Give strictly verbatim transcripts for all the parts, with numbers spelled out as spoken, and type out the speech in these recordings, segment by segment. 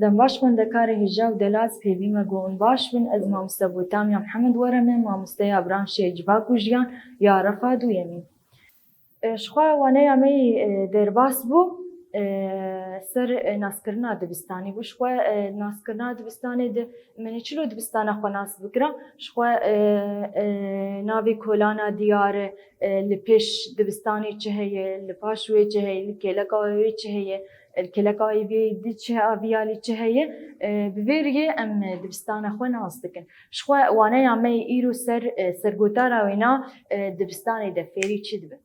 Dem baş xwendekarê hêja û delal, pêvî me ku hûn baş bin. Ez mamoste Botamya Mihemed were me, mamosteya branşê civak û jiyan ya refa duyemîn. E, ji xwe waneya me yî, e, derbas bû, e, ser, e, naskirina dibistanê bû. Ji xwe, e, naskirina dibistanê de min ê çilo dibistana xwe nas bikira. Ji xwe, e, e, navê kolana diyar e, e, li pêş dibistanê çi heye, li paş wê çi heye, li kêleka wê çi heye, e, li kêleka wê di çi aviyalî çi heye, e, bi vê riyê em, e, dibistana xwe nas dikin. Ji xwe waneya me yê îro ser, e, sergotara wêna, e, dibistanê de fêrî çi dibe?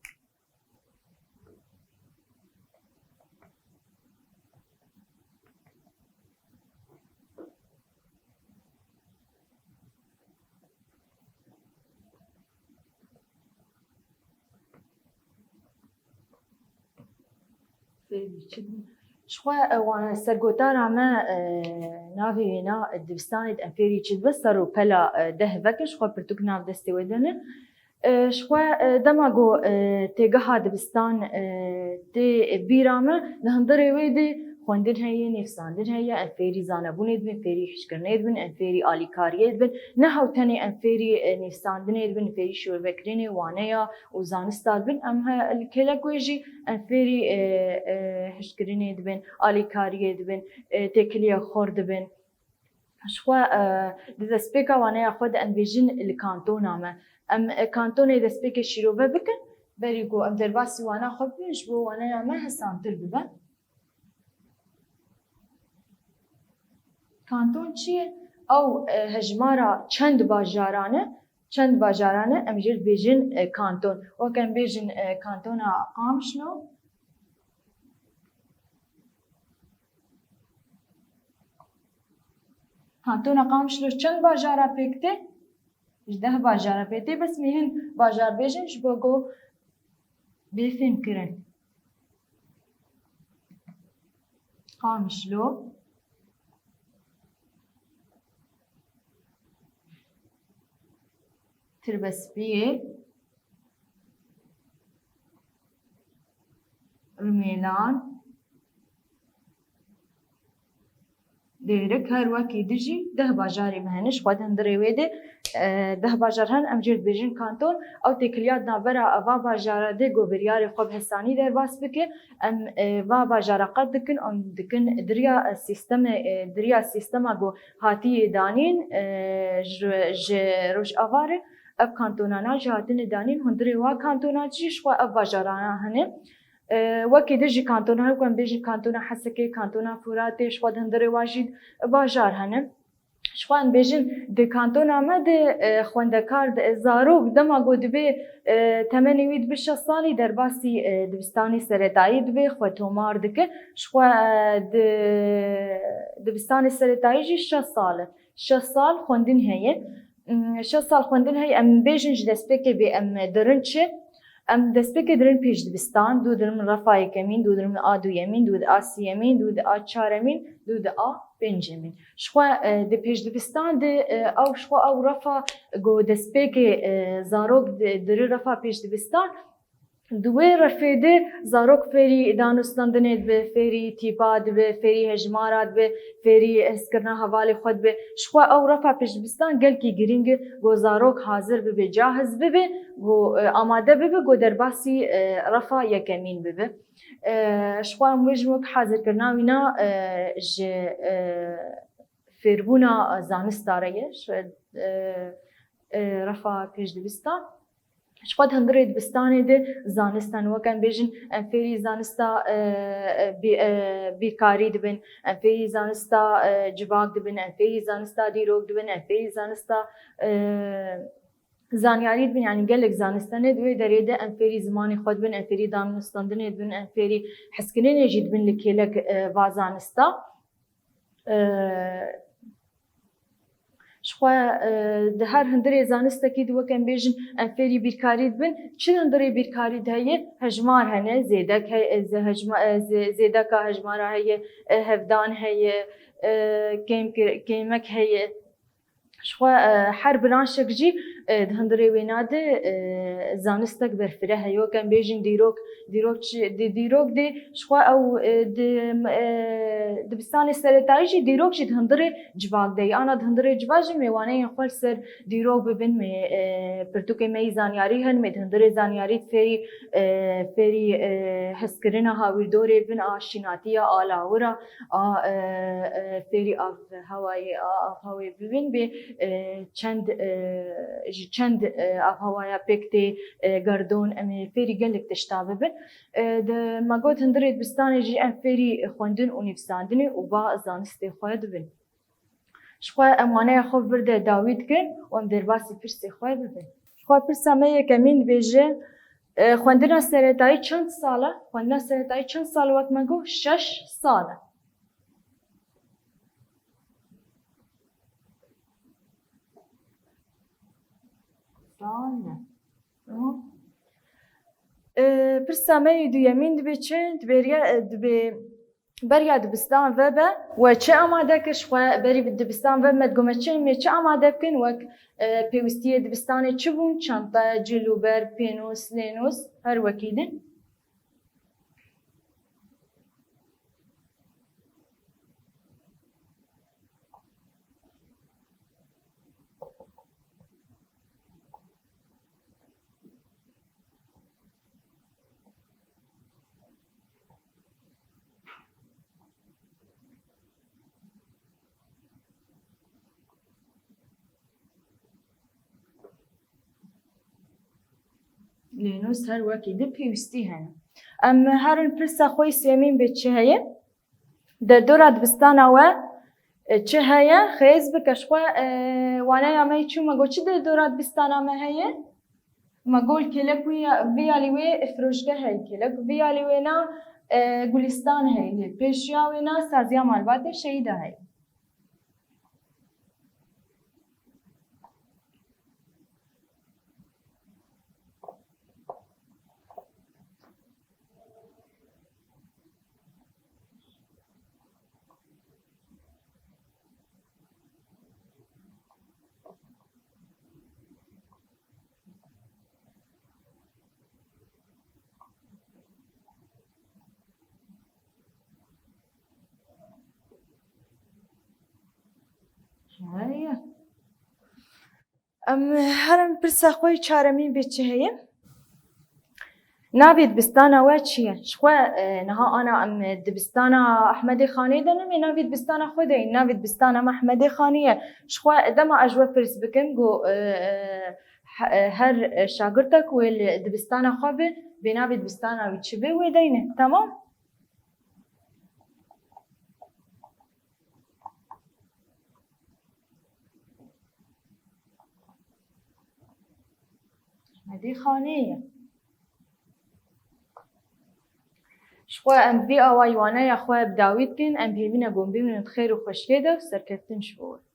Fêrî çi dibe? Ji xwe, e, wan-, sergotara me, e, navê wêna dibistanê de em fêrî çi dibe, ser û pela, e, deh veke, ji xwe pirtûk nav destê wê de ne. E, ji xwe, e, dema ku, e, têgeha dibistan, e, tê bîra me, di hundirê wê de xwendin heye, nivîsandin heye, em fêrî zanebûnê dibin, fêrî hişkirinê dibin, em fêrî alîkariyê dibin. Ne hew tenê em fêrî, e, nivîsandinê dibin, fêrî şivekirinê, waneya û zanista dibin. Em he, li kêlek wê jî em fêrî, e, e, hişkirinê dibin, alîkariyê dibin, e, têkiliyê xor dibin. Ji xwe, e, di destpêka waneya xwe de em bêjin li kantona me. Em, e, kantonê destpêkê şîrove bikin, berî ku em derbasî wana xwe bibin, ji bo waneya me hesantir bibe. Kanton çi ye? Ew, e, hejmara çend bajaran e, çend bajaran e, em jê dibêjin, e, kanton. Wek em bêjin, e, kantona Qamişlo. Kantona Qamişlo çend bajara pêk tê? Ji deh bajara pê tê, bes mê hin bajar bêjin ji bo ku bê fêm kirin. Qamişlo, Tirbespiyê, Rimêlan, Dêrik, her wekî di jî deh bajarê me hene. Ji xwe di hundirê wê de, e, deh bajar hene, em jê dibêjin kanton. Ew têkiliya di navbera va bajara de ku biryarê xwe bi hesanî derbas bike. Em, e, va bajara qet dikin, em dikin diriya, e, sîstemê, e, diriya sîstema ku hatiye danîn, e, ji, ji Rojava re. Ev kantonana jî hatine danîn, hundirê wa kantona jî ji xwe ev bajarana hene. E, wekî din jî kantona, wek em bêjin kantona Hesekê, kantona Furatê, ji xwe di hundirê wa jî bajar hene. Ji xwe em bêjin di kantona me de, e, xwendekar, de, zarok dema ku dibê, e, temenê wî dibe şeş salî, derbasî, e, dibistanê seretayî dibe, xwe tomar dike. Ji xwe, e, di dibistanê seretayî jî şeş sal e. Şeş sal xwendin heye. Hmm, şeş sal xwendin heye, em bêjin ji destpêkê bê em dirin çi? Em destpêkê dirin pêş dibistan, dû dirin refa yekemîn, dû dirin a duyemîn, dû di a siyemîn, dû di a çaremîn, dû di a pêncemîn. Ji xwe, e, di pêş dibistan de, e, ew ji xwe ew refa ku destpêkê, e, zarok di-, diri refa pêş dibistan, di wê refê de zarok fêrî danûstandinê dibe, fêrî tîpa dibe, fêrî hejmara dibe, fêrî hezkirina hevalê xwe dibe. Ji xwe ew refa pêşdibistan gelkî girîng e, ku zarok hazir bibe, cahiz bibe, ku, e, amade bibe, ku derbasî, e, refa yekemîn bibe. E, ji xwe em wê ji wek hazirkirina wîna, e, ji, e, fêrbûna zanista re ye, ji, e, e, refa pêşdibistan. Ji xwe di hundirê dibistanê de zanist hene, wek em bêjin, em fêrî zanista, e, e, bî-, e, bîrkarî dibin, em fêrî zanista, e, civak dibin, em fêrî zanista dîrok dibin, em fêrî zanista, e, zanyarî dibin, yanî gelek zanist hene. Di wê derê de em fêrî zimanê xwe dibin, em fêrî danûstandinê dibin, em fêrî hezkirinê jî dibin li kêlek, e, va zanista. E, Ji xwe, e, di her hundirê zanistekî de wek em bêjin, em fêrî bîrkarî dibin. Çi hundirê bîrkarî de heye? Hejmar hene, zêdek heye, e, zê-, hejma-, e, zê-, zêdeka hejmara heye, e, hevdan heye, e, kêmkir-, kêmek heye. Ji xwe, e, her branşek jî, E, di hundirê wêna de, e, zanistek berfireh heye, wek em bêjin dîrok, dîrok çi, di dîrok de ji xwe ew, e, di, e, dibistanê seretayî jî dîrok jî di hundirê civak de ye. Ana di hundirê civak jî mêwaneyên xwe li ser dîrok bibin, mê, e, pirtûkê me yî zanyarî hene, mê di hundirê zanyarî fêrî, e, fêrî, e, hezkirina hawîrdorê bin a şînatiya, a lawira, a, e, e, fêrî av hewayê, a, av hewayê bibin bê, e, çend, e, ji çend, e, avhewaya pêk tê, e, gerdon, em ê fêrî gelek tişta bibin. E, di, me got hundirê dibistanê jî em fêrî xwendin û nivîsandinê û va zanistê xwe dibin. Ji xwe em waneya xwe vir de dawî dikin û em derbasî pirsê xwe bibin. Ji xwe pirsa me yekemîn dibêje, e, xwendina seretayî çend sal e? Xwendina seretayî çend sal e? Wek me got şeş sal e. Sal e. Tamam. E, pirsa me yê duyemîn dibê çi? Dibê riya, e, dibê beriya dibistan vebe we çi amade kir ji xwe berî dibistan ve me digome çi em ê çi amade bikin wek, e, pêwîstiyê dibistanê çi bûn? Çanta, cilûber, pênûs, lênûs, her wekî din. Lênûs her wekî di pêwîstî hene. Em herin pirsa xwe yê sêmîn bê çi heye? Derdora dibistana we, e, çi heye? Xêz bike ji xwe, e, waneya me yê çû me got çi derdora dibistana me heye? Me got kelek wî ya, vî alî wê firoşgeh heye, kelek vî alî wê na, e, gulîstan heye, lê pêşiya wê na saziya malbatê şehîda heye. Heye. Em herin pirsa xwe yê çaremîn bê çi heye? Navê dibistana we çi ye? Ji xwe, e, niha ana em dibistana Ehmedê Xanê de ne, em ê navê dibistana xwe deyîn. Navê dibistana me Ehmedê Xanê ye. Ji xwe dema ez ji we pirs bikim, got, e, e, he-, e, her şagirtek wê li dibistana xwe be, bê navê dibistana wî çi be, wê deyne. Temam? Ehmedê Xanê ye. Ji xwe em vî awayî waneya xwe bi dawî dikin, em hêvî ne ku em bimînin di xêr û xweşiyê de û serkeftin ji bo we.